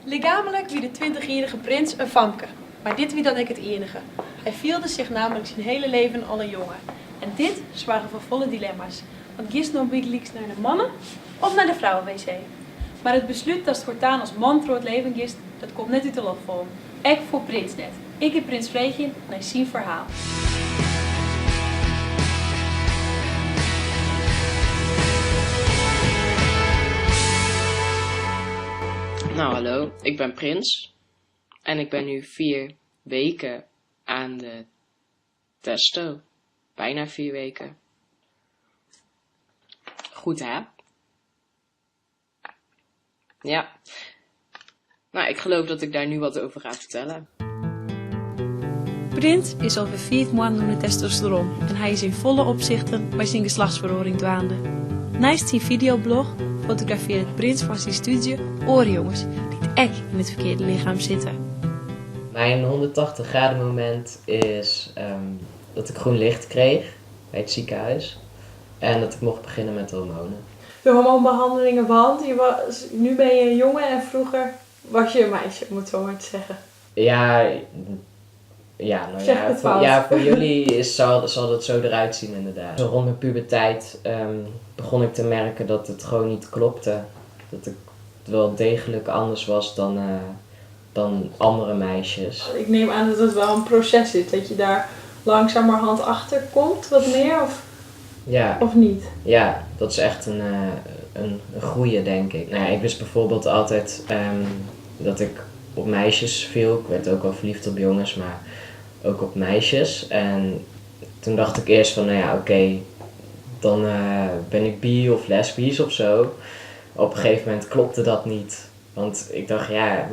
Lichaamlik wie de twintichjierrige Prins in famke, mar dit wie dan ek it iennige. Hy fielde sich nammentlik syn hiele leven al in jonge. En dit soarge foar folle dilemma's, want giest no bygelyks nei de manne of nei de frouwe-wc? Mar it beslút datst foartaan as man troch it leven giest, dat komt net út de loft fallen. Ek foar Prins net. Ik gean Prins freegjen nei syn ferhaal. Nou, hallo, ik ben Prins en ik ben nu 4 weken aan de testo. Bijna 4 weken. Goed hè? Ja. Nou, ik geloof dat ik daar nu wat over ga vertellen. Prins is alwer 5 moannen ûnder testosteron en hy is yn folle opsichten mei syn geslachtsferoaring dwaande. Neist syn fideoblog fotografearret Prins foar syn stúdzje oare jonges dy't ek yn it ferkearde lichem sitte. Mijn 180 graden moment is dat ik groen licht kreeg bij het ziekenhuis. En dat ik mocht beginnen met de hormonen. De hormoonbehandelingen, want je was, nu ben je een jongen en vroeger was je een meisje, om het zo maar te zeggen. Ja, nou Zeg ja, ik het voor, fout? ja, voor jullie zal dat zo eruit zien inderdaad. Zo rond mijn puberteit begon ik te merken dat het gewoon niet klopte. Dat ik wel degelijk anders was dan andere meisjes. Ik neem aan dat het wel een proces is, dat je daar langzamerhand achter komt, wat meer, of niet? Ja, dat is echt een groeien, denk ik. Nou ja, ik wist bijvoorbeeld altijd dat ik op meisjes viel. Ik werd ook wel verliefd op jongens, maar ook op meisjes. En toen dacht ik eerst van, nou ja, oké, dan ben ik bi of lesbisch of zo. Op een gegeven moment klopte dat niet. Want ik dacht, ja,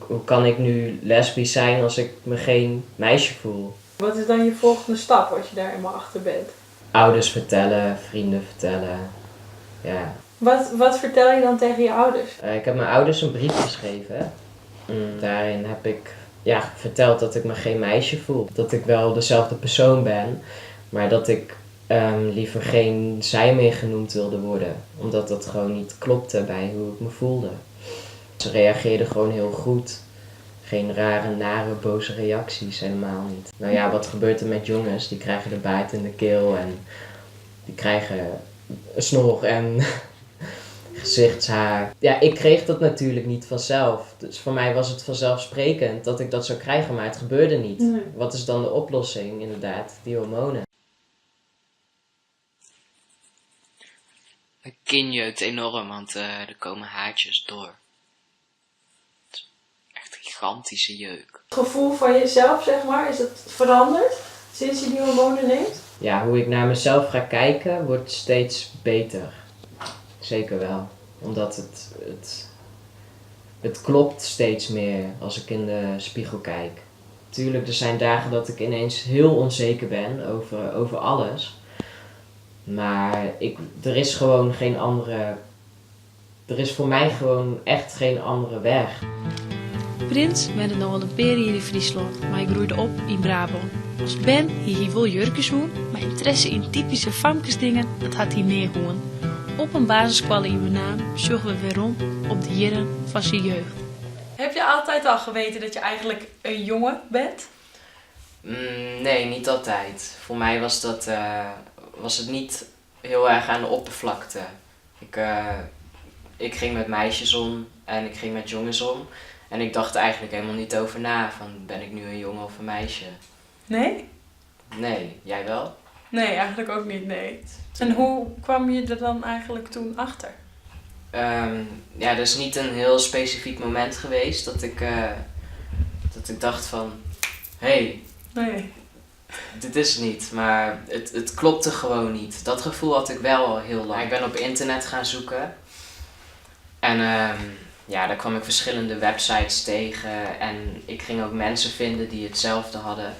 hoe kan ik nu lesbisch zijn als ik me geen meisje voel? Wat is dan je volgende stap als je daar eenmaal achter bent? Ouders vertellen, vrienden vertellen, ja. Wat vertel je dan tegen je ouders? Ik heb mijn ouders een brief geschreven. Daarin heb ik, ja, verteld dat ik me geen meisje voel. Dat ik wel dezelfde persoon ben, maar dat ik liever geen zij meer genoemd wilde worden. Omdat dat gewoon niet klopte bij hoe ik me voelde. Ze reageerden gewoon heel goed. Geen rare, nare, boze reacties, helemaal niet. Nou ja, wat gebeurt er met jongens? Die krijgen de baard in de keel en die krijgen een snor en gezichtshaar. Ja, ik kreeg dat natuurlijk niet vanzelf. Dus voor mij was het vanzelfsprekend dat ik dat zou krijgen, maar het gebeurde niet. Wat is dan de oplossing? Inderdaad, die hormonen. Mijn kin jeukt enorm, want er komen haartjes door. Het is echt een gigantische jeuk. Het gevoel van jezelf, is het veranderd sinds je die hormonen neemt? Ja, hoe ik naar mezelf ga kijken wordt steeds beter. Zeker wel. Omdat het klopt steeds meer als ik in de spiegel kijk. Tuurlijk, er zijn dagen dat ik ineens heel onzeker ben over alles. Maar ik, er is gewoon geen andere... Er is voor mij gewoon echt geen andere weg. Prins wenne no al in pear jier yn Fryslân, mar hy groeide op yn Brabân. As bern hie hy wol jurkjes oan, mar ynteresse yn typyske famkesdingen, dat hat hy nea hân. Op in basisskoalle yn Menaam sjogge we werom op de jierren fan syn jeugd. Heb je altijd al geweten dat je eigenlijk een jongen bent? Nee, niet altijd. Voor mij was het niet heel erg aan de oppervlakte. Ik ging met meisjes om en ik ging met jongens om. En ik dacht eigenlijk helemaal niet over na van ben ik nu een jongen of een meisje? Nee? Nee, jij wel? Nee, eigenlijk ook niet, nee. En hoe kwam je er dan eigenlijk toen achter? Ja, er is niet een heel specifiek moment geweest dat ik dacht van, hey, dit is het niet. Maar het klopte gewoon niet. Dat gevoel had ik wel al heel lang. Ik ben op internet gaan zoeken. En daar kwam ik verschillende websites tegen. En ik ging ook mensen vinden die hetzelfde hadden.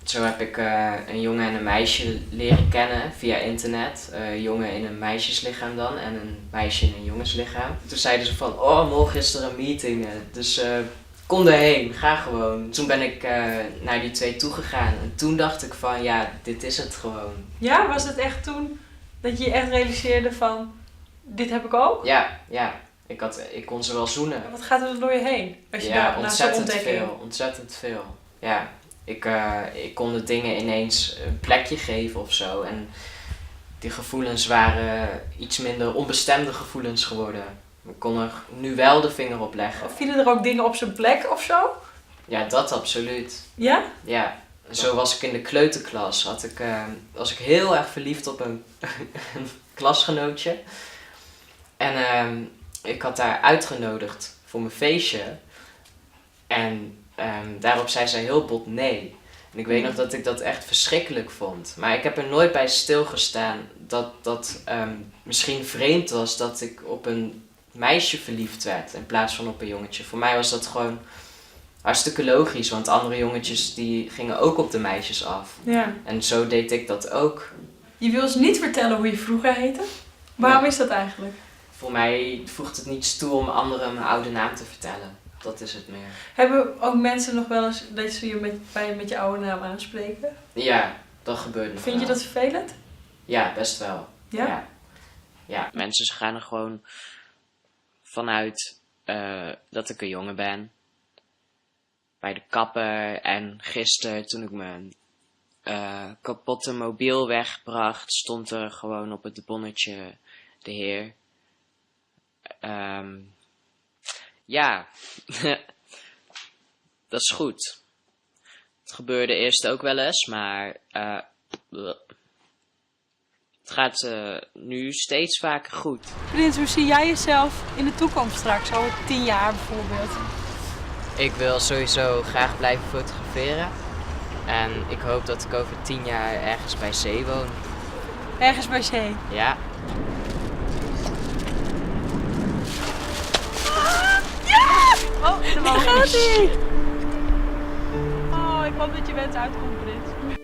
Zo heb ik een jongen en een meisje leren kennen via internet. Een jongen in een meisjeslichaam dan en een meisje in een jongenslichaam. Toen zeiden ze van, oh, morgen is er een meeting, dus kom erheen, ga gewoon. Toen ben ik naar die twee toegegaan en toen dacht ik van, ja, dit is het gewoon. Ja, was het echt toen dat je echt realiseerde van, dit heb ik ook? Ja, ja. Ik, had, ik kon ze wel zoenen. Wat gaat er dan door je heen? Als je Ja, daar na zo'n ontzettend ontdekking... veel. Ontzettend veel. Ja, ik kon de dingen ineens een plekje geven of zo. En die gevoelens waren iets minder onbestemde gevoelens geworden. Ik kon er nu wel de vinger op leggen. Of vielen er ook dingen op zijn plek of zo? Ja, dat absoluut. Ja? Ja, zo was ik in de kleuterklas. Was ik heel erg verliefd op een, een klasgenootje. En ik had haar uitgenodigd voor mijn feestje. En daarop zei zij heel bot nee. En ik weet nog dat ik dat echt verschrikkelijk vond. Maar ik heb er nooit bij stilgestaan dat dat misschien vreemd was dat ik op een meisje verliefd werd in plaats van op een jongetje. Voor mij was dat gewoon hartstikke logisch, want andere jongetjes die gingen ook op de meisjes af. Ja. En zo deed ik dat ook. Je wil ons niet vertellen hoe je vroeger heette. Waarom is dat eigenlijk? Voor mij voegt het niets toe om anderen mijn oude naam te vertellen. Dat is het meer. Hebben ook mensen nog wel eens dat ze je met je oude naam aanspreken? Ja, dat gebeurt nog Vind je wel. dat vervelend? Ja, best wel. Ja? Ja. Ja, mensen gaan er gewoon vanuit dat ik een jongen ben. Bij de kapper en gisteren toen ik mijn kapotte mobiel wegbracht, stond er gewoon op het bonnetje de heer. Ja, dat is goed. Het gebeurde eerst ook wel eens, maar het gaat nu steeds vaker goed. Prins, hoe zie jij jezelf in de toekomst straks, over 10 jaar bijvoorbeeld? Ik wil sowieso graag blijven fotograferen. En ik hoop dat ik over 10 jaar ergens bij zee woon. Ergens bij zee? Ja. Ja! Oh, daar gaat hij! Oh, ik hoop dat je wens uitkomt, Prins.